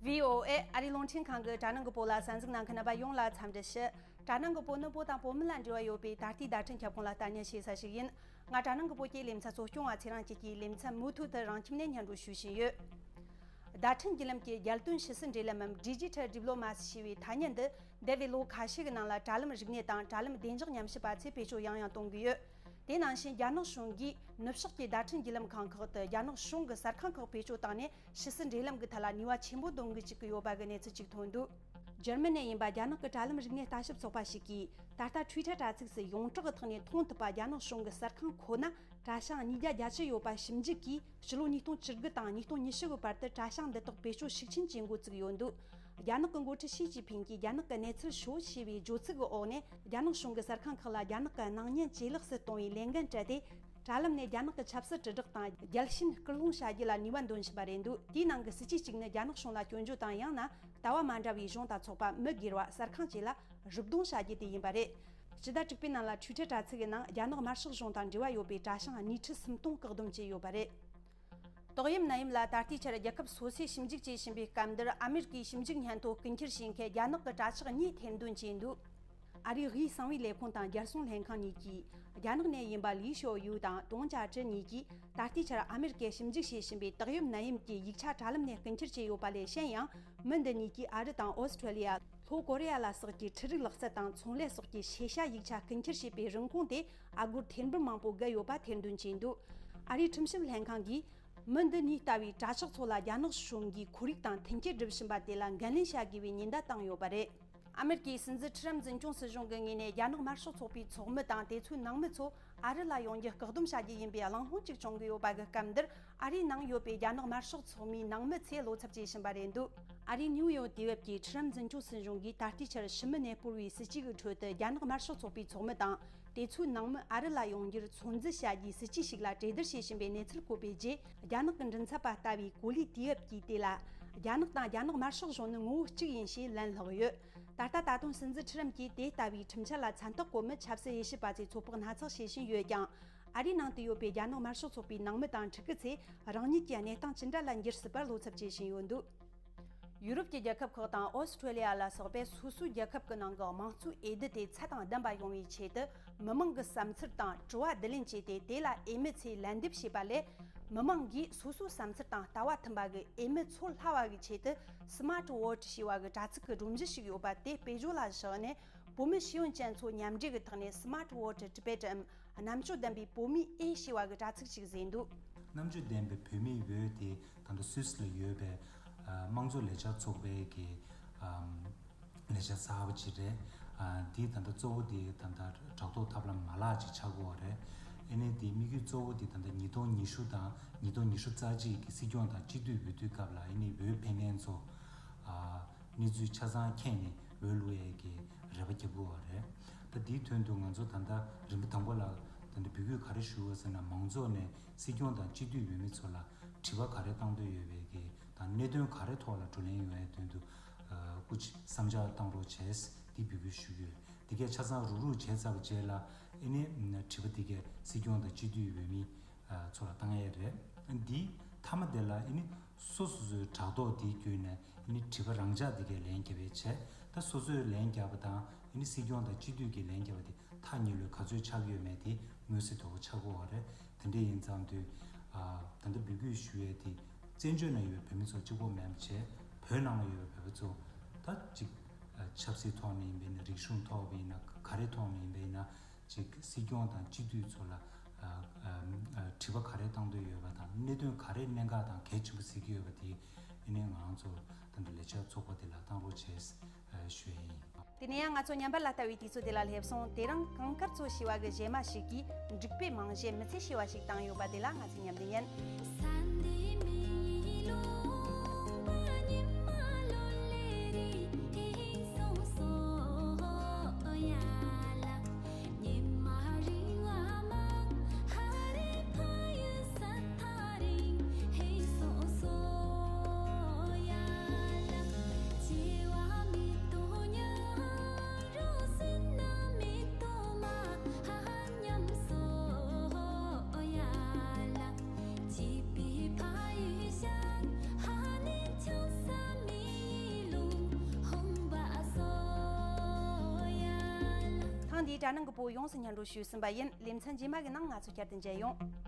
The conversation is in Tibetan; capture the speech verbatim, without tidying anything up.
བྷི་ཨོ་ཨེ་ཨ་རིའི་རླུང་འཕྲིན་ཁང་གི་དྲ་ནང་གི་པོ་ལ་གསན་གཟིགས་གནང་མཁན་རྣམ་པ་ཡོངས་ལ་འཚམས་འདྲི་ཞུ། དྲ་ནང་གི་པོ་ནི་བོད་དང་བོད་མི་ལ་འབྲེལ་བ་ཡོད་པའི་ད་ལྟའི་བརྡ་འཕྲིན་ཁྱབ་ཁོངས་ལ་ལྟ་ཉན་བྱེད་ས་ཞིག་ཡིན། ང་དྲ་ནང་གི་པོ་སྐྱེས་ལེ་ཚན་གཙོ་སྐྱོང་བ་ཚེ་རིང་སྐྱིད་ཀྱིས་ལེ་ཚན་མུ་མཐུད་དུ་རང་ཁྱིམ་ནས་སྙན་སྒྲོན་ཞུ་བཞིན་ཡོད། བརྡ་འཕྲིན་བརྒྱུད་ལམ་གྱི་རྒྱལ་དོན་ཕྱི་སྲིད་འབྲེལ་ལམ་འམ་Digital Diplomacy ཞེས་པའི་ཐ་སྙད་འདི་འདས་པའི་ལོ་ཁ་ཤས་ཀྱི་ནང་ལ་དྲ་ལམ་རིག་གནས་དང་དྲ་ལམ་བདེ་འཇགས་ཉམས་ཞིབ་པ་ཚོས་བེད་སྤྱོད་ཡང་ཡང་གཏོང་གི་ཡོད། དེ་ནང་བཞིན་རྒྱ་ནག་གཞུང་གིས་ནུབ་ཕྱོགས་ཀྱི་བརྡ་འཕྲིན་བརྒྱུད་ལམ་ཁང་ཁག་ཏུ་རྒྱ་ནག་གཞུང་གི་གསར་ཁང་ཁག་བེད་སྤྱོད་བཏང་ནས་ཕྱི་སྲིད་འབྲེལ་ལམ་གྱི་ཐད་ལ་ནུས་པ་ཆེན་པོ་འདོན་གྱི་བཅུག་གི་ཡོད་པ་གི་གནས་ཚུལ་ཅིག་ཐོན་འདུག། འཇར་མ་ནི་ནས་ཡིན་པ་རྒྱ་ནག་གི་དྲ་ལམ་རིག་གནས་ལྟ་ཞིབ་ཚོགས་པ་ཞིག་གིས་ད་ལྟ་Twitter དྲ་ཚིགས་སུ་ཡོངས་གྲགས་ཀྱི་ཐོག་ནས་མཐོང་ཐུབ་པ་རྒྱ་ནག་གཞུང་གི་གསར་ཁང་ཁོ་ན་གྲྭ་ཤག་ཉིས་བརྒྱ་བརྒྱད་ཅུ་ཡོད་པ་ཞིབ་འཇུག་གིས་ཕྱི་ལོ་ཉིས་སྟོང་བཅུ་དགུ་དང་ཉིས་སྟོང་ཉི་ཤུ་གི་བར་དུ་གྲྭ་ཤག་འདི་དག་བེད་སྤྱོད་ཤུགས་ཆེན་བྱེད་འགོ་བཙུགས་ཡོད་འདུག། རྒྱ་ནག་གི་འགོ་ཁྲིད་ཞི་ཅིན་ཕིང་གིས་རྒྱ་ནག་གི་གནས་ཚུལ་ཤོད་ཞེས་པའི་བརྗོད་ཚིག་གི་འོག་ནས་རྒྱ་ནག་གཞུང་གི་གསར་ཁང་ཁག་ལ་རྒྱ་ནག་གི་སྣང་བརྙན་ཇེ་ལེགས་སུ་གཏོང་བའི་ལས་འགན་སྤྲད་དེ། དྲ་ལམ་ནས་རྒྱ་ནག་གི་ཆབ་སྲིད་དྲིལ་བསྒྲགས་དང་རྒྱལ་ཞེན་སྐུལ་སློང་བྱ་རྒྱུ་ལ་ནུས་པ་འདོན་བཞིན་པ་རེད་འདུག། དེའི་ནང་གི་སྲིད་ཇུས་གཅིག་ནི་རྒྱ་ནག་གཞུང་ལ་སྐྱོན་བརྗོད་དང་ཡང་ན་ལྟ་བ་མ་འདྲ་བའི་གཞུང་དང་ཚོགས་པ་མི་སྒེར་བ་གསར་ཁང་བཅས་ལ་རུབ་རྡུང་བྱ་རྒྱུ་དེ་ཡིན་པ་རེད། ཕྱི་ཟླ་དྲུག་པའི་ནང་ལ་Twitter དྲ་ཚིགས་ཀྱི་ནང་རྒྱ་ནག་དམར་ཤོག་གཞུང་དང་འབྲེལ་བ་ཡོད་པའི་གྲྭ་ཤག་ཉིས་ཁྲི་སུམ་སྟོང་བཀག་སྡོམ་བྱས་ཡོད་པ་རེད། ཏོག་དབྱིབས་ནད་ཡམས་ལ་ད་ལྟའི་ཆར་རྒྱལ་ཁབ་སོ་སོས་ཞིབ་འཇུག་བྱེད་བཞིན་པའི་སྐབས་འདིར་ཨ་མེ་རི་ཀའི་ཞིབ་འཇུག་སྙན་ཐོ་རྐུ་འཁྱེར་བྱེད་མཁན་རྒྱ་ནག་གི་གྲྭ་ཆག་གཉིས་ཐེར་འདོན་བྱས་འདུག། ཨ་རིའི་དབུས་གསང་བའི་ལས་ཁུངས་དང་རྒྱལ་སྲུང་ལྷན་ཁང་གཉིས་ཀྱིས་རྒྱ་ནག་ནས་ཡིན་པ་ལི་ཞོ་ཡུ་དང་ཏོང་ཅཱ་ཀྲི་གཉིས་ཀྱིས་ད་ལྟའི་ཆར་ཨ་མེ་རི་ཀས་ཞིབ་འཇུག་བྱེད་བཞིན་པའི་ཏོག་དབྱིབས་ནད་ཡམས་ཀྱི་ཡིག་ཆ་དྲ་ལམ་ནས་རྐུ་འཁྱེར་བྱས་ཡོད་པ་ལས་གཞན་ཡང་། མི་འདི་གཉིས་ཀྱིས་ཨ་རི་དང་ཨོ་སི་ཁྲུ་ལི་ཡ། ལྷོ་ཀོ་རི་ཡ་ལ་སོགས་ཀྱི་འཕྲུལ་རིག་ལག་རྩལ་དང་ཚོང་ལས་སོགས་ཀྱི་ཤེས་བྱ་ཡིག་ཆ་རྐུ་འཁྱེར་བྱས་པའི་རིན་གོང་དེ་ཨ་སྒོར་ཐེར་འབུམ་མང་པོ་བརྒལ་ཡོད་པ་ཐེར་འདོན་བྱས་འདུག། ཨ་རིའི་ཁྲིམས་ཞིབ་ལྷན་ཁང་གིས་མི་འདི་གཉིས་ལྟ་བུའི་གྲྭ་ཆག་ཚོ་ལ་རྒྱ་ནག་གཞུང་གིས་ཁོར་ཡུག་དང་མཐུན་རྐྱེན་སྒྲུབ་བཞིན་པ་དེ་ལ་འགན་ལེན་བྱ་དགོས་པའི་ཉེན་བརྡ་བཏང་ཡོད་པ་རེད། ཨ་མེ་རི་ཀའི་སྲིད་འཛིན་ཁྲི་རམ་འཛིན་སྐྱོང་སྲིད་གཞུང་གི་ངོས་ནས་རྒྱ་ནག་དམར་ཤོག་ཚོགས་པའི་ཚོགས་མི་དང་དེ་ཚོའི་ནང་མི་ཚོ་ཨ་རི་ལ་ཡོང་རྒྱུ་བཀག་སྡོམ་བྱ་རྒྱུ་ཡིན་པའི་གླེང་སློང་ཅིག་བྱུང་གི་ཡོད་པ་གི་སྐབས་འདིར། ཨ་རིའི་ནང་ཡོད་པའི་རྒྱ་ནག་དམར་ཤོག་ཚོགས་མིའི་ནང་མི་ཚོས་བློ་འཚབ་བྱེད་བཞིན་པ་རེད་འདུག། ཨ་རིའི་ནིའུ་ཡོག་དུས་བབ་ཀྱི་ཁྲི་རམ་འཛིན་སྐྱོང་སྲིད་གཞུང་གིས་ད་ལྟའི་ཆར་ཕྱི་མི་གནས་སྤོར་བའི་སྲིད་ཇུས་ཀྱི་ཁྲོད་དུ་རྒྱ་ནག་དམར་ཤོག་ཚོགས་པའི་ཚོགས་མི་དང་དེ་ཚོའི་ནང་མི་ཨ་རི་ལ་ཡོང་རྒྱུར་ཚོད་འཛིན་བྱ་རྒྱུའི་སྲིད་ཇུས་ཤིག་ལ་གྲོས་བསྡུར་བྱེད་བཞིན་པའི་གནས་ཚུལ་བཀོད་པའི་རྗེས། རྒྱ་ནག་གི་མགྲིན་ཚབ་པ་ལྟ་བུའི་གོ་ལི་དུས་བབ་ཀྱིས་དེ་ལ། རྒྱ་ནག་དང་རྒྱ་ནག་དམར་ཤོག་གཞུང་ནི་ངོ་བོ་གཅིག་ཡིན་ཞེས་ལན་བསློགས་ཡོད། ད་ལྟ་ད་དུང་སྲིད་འཛིན་ཁྲི་རམ་གྱིས་དེ་ལྟ་བུའི་ཁྲིམས་འཆར་ལ་མཚན་རྟགས་བཀོད་མི་ཆབ་སྲིད་དབྱེ་ཞིབ་པ་ཚོས་ཚོད་དཔག་སྣ་ཚོགས་བྱེད་བཞིན་ཡོད་ཀྱང་། ཨ་རིའི་ནང་དུ་ཡོད་པའི་རྒྱ་ནག་དམར་ཤོག་ཚོགས་པའི་ནང་མི་དང་ཕྲུ་གུ་ཚོས་རང་ཉིད་ཀྱི་གནས་སྟངས་ཅི་འདྲ་ལ་འགྱུར་སྲིད་པར་བློ་འཚབ་བྱེད་བཞིན་ཡོད་འདུག། ཡུ་རོབ་ཀྱི་རྒྱལ་ཁབ་ཁག་དང་ཨོ་སི་ཁྲུ་ལི་ཡ་ལ་སོགས་པའི་སོ་སོའི་རྒྱལ་ཁབ་ཀྱི་ནང་གི་དམངས་གཙོའི་འོས་བསྡུ་དེ་ཚད་དང་ལྡན་པ་ཡོང་བའི་ཆེད་དུ། མི་མང་གི་བསམ་ཚུལ་དང་དྲི་བ་བསྡུ་ལེན་བྱས་ཏེ། དེ་ལ་འོས་མི་ཚོས་ལན་འདེབས་བྱས་པ་ལས། མི་མང་གིས་སོ་སོའི་བསམ་ཚུལ་དང་ལྟ་བ་མཐུན་པ་གི་འོས་མི་ཚོར་སླ་བ་གི་ཆེད་དུ། Smart Vote ཞེས་པ་གི་དྲ་ཚིགས་ཀྱི་སྒྲོམ་གཞི་ཞིག་ཡོད་པ་དེ་དཔེ་བརྗོད་ལ་བཞག་ནས། བོད་མི་ཤེས་ཡོན་ཅན་ཚོ་མཉམ་འབྲེལ་གྱི་ཐོག་ནས་Smart Vote Tibet འམ་རྣམ་དཔྱོད་ལྡན་པའི་བོད་མིའི་འོས་ཞེས་པ་གི་དྲ་ཚིགས་ཤིག་བཟོས་འདུག། རྣམ་དཔྱོད་ལྡན་པའི་བོད་མིའི་འོས་དེ་ད་ལྟ་སུད་སི་ལ་ཡོད་པའི་ཨ་དམངས་གཙོ་ལས་འཆར་ཚོགས་པའི་གི་ཨམ་ལས་འཆར་གསར་པ་ཅིག་རེད། ཨ་འདི་ད་ལྟ་གཙོ་བོ་དེ་ད་ལྟ་བྲག་ཐོག་ཐབས་ལམ་མ་ལག་ཅིག་ཆགས་ཀྱི་ཡོད་རེད། ཨ་ནི་དེ་དམིགས་ཡུལ་གཙོ་བོ་དེ་ད་ལྟ་ཉིས་སྟོང་ཉི་ཤུ་དང་ཉིས་སྟོང་ཉི་ཤུ་རྩ་གཅིག་གི་སྲིད་སྐྱོང་དང་སྤྱི་འཐུས་འོས་བསྡུའི་སྐབས་ལ་ཨ་ནི་འོས་འཕེན་མཁན་ཚོ་ཨ། གནས་ཚུལ་ཆ་ཚང་མཁྱེན་ནས་འོས་བླུག་ཡས་ཀྱི་རེ་བ་རྒྱབ་དགོས་པ་རེད། ད་འདིའི་དོན་དུ་ང་ཚོ་ད་ལྟ་རིམ་པ་དང་པོ་ལ་ད་ལྟ་འབོད་སྐུལ་ག་རེ་ཞུ་དགོས་ཟེར་ན། མང་ཚོགས་ནས་སྲིད་སྐྱོང་དང་སྤྱི་འཐུས་འོས་མི་ཚོ་ལ་དྲི་བ་ག་རེ་བཏང་འདོད་ཡོད་པའི་གི་དང་གནད་དོན་ག་རེ་ཐོག་ལ་བགྲོ་གླེང་ཡོང་ཡས་དོན་དུ་སྐུ་མཁྱེན་བསམ་འཆར་བཏང་རོགས་བྱས། འདི་འབོད་སྐུལ་ཞུ་གི་ཡོད། འདི་གས་ཆ་ཚང་རུག་རུག་བྱས་ཚར་བའི་རྗེས་ལ་ཨ་ནི་དྲི་བ་འདི་གས་སྲིད་སྐྱོང་དང་སྤྱི་འཐུས་འོས་མི་ཚོ་ལ་བཏང་ཡས་རེད། འདི་མཐའ་མ་དེ་ལ་ཨ་ནི་སོ་སོ་སོའི་བྲག་ཐོག་འདི་བརྒྱུད་ནས་ཨ་ནི་དྲི་བ་རང་འཇགས་འདི་གས་ལན་རྒྱབ་པའི་བྱས། ད་སོ་སོས་ལན་རྒྱབ་པ་དང་ཨ་ནི་སྲིད་སྐྱོང་དང་སྤྱི་འཐུས་ཀྱིས་ལན་རྒྱབ་པ་དེ་ཐག་ཉེ་ལོས་ག་ཚོད་ཆགས་ཡོད་མེད་དེ་མངོན་གསལ་དོད་པོ་ཆགས་ཀྱི་ཡོད་རེད། དེ་འདྲ་ཡིན་ཙང་དུས་ཨ་ད་ལྟ་འབོད་སྐུལ་ཞུ་ཡས་དེ་བཙན་བྱོལ་ནང་ཡོད་པའི་བོད་མི་ཚོ་གཅིག་པོ་མིན་པ་བྱས། བོད་ནང་ལ་ཡོད་པའི་བོད་པ་ཚོ་ད་གཅིག་ཨ་ཆབ་སྲིད་ཐོག་ནས་ཡིན་པས་ན། རིག་གཞུང་ཐོག་ཡིན་ན། ག་རེ་ཐོག་ནས་ཡིན་པས་ན། ཅིག་སྲིད་སྐྱོང་དང་སྤྱི་འཐུས་ཚོ་ལ་ཨ་ཨ་ཨ་དྲི་བ་ག་རེ་བཏང་འདོད་ཡོད་པ་དང་། གནད་དོན་ག་རེ་གནད་འགག་དང་གལ་ཆེན་པོ་གཟིགས་ཀྱི་ཡོད་པ་དེ་ཨ་ནི་ང་རང་ཚོ་ད་ལྟ་ལས་འཆར་ཚོགས་པ་དེ་ལ་བཏང་རོགས་བྱས་ཞུ་ཡས་ཡིན། དེ་ནས་ཡང་ང་ཚོ་ཉམས་པ་ལ་ལྟ་བའི་དུས་ཚོད་དེ་ལ་སླེབས་སོང་། དེ་རིང་གངས་དཀར་མཚོ་ཞེས་པ་གི་གཞས་མ་ཞིག་གིས་འབྲུག་པའི་རྨང་གཞི་མི་ཚེ་ཞེས་པ་ཞིག་བཏང་ཡོད་པ་དེ་ལ་ང་ཚོས་ཉམས་ལེན་ཡིན། འདིའི་དྲ་ནང་གི་བོད་ཡོངས་སུ་སྙན་སྒྲོན་ཞུས་ཟིན་པ་ཡིན། ལེ་ཚན་རྗེས་མ་གི་ནང་ང་ཚོ་བསྐྱར་དུ་མཇལ་ཡོང་།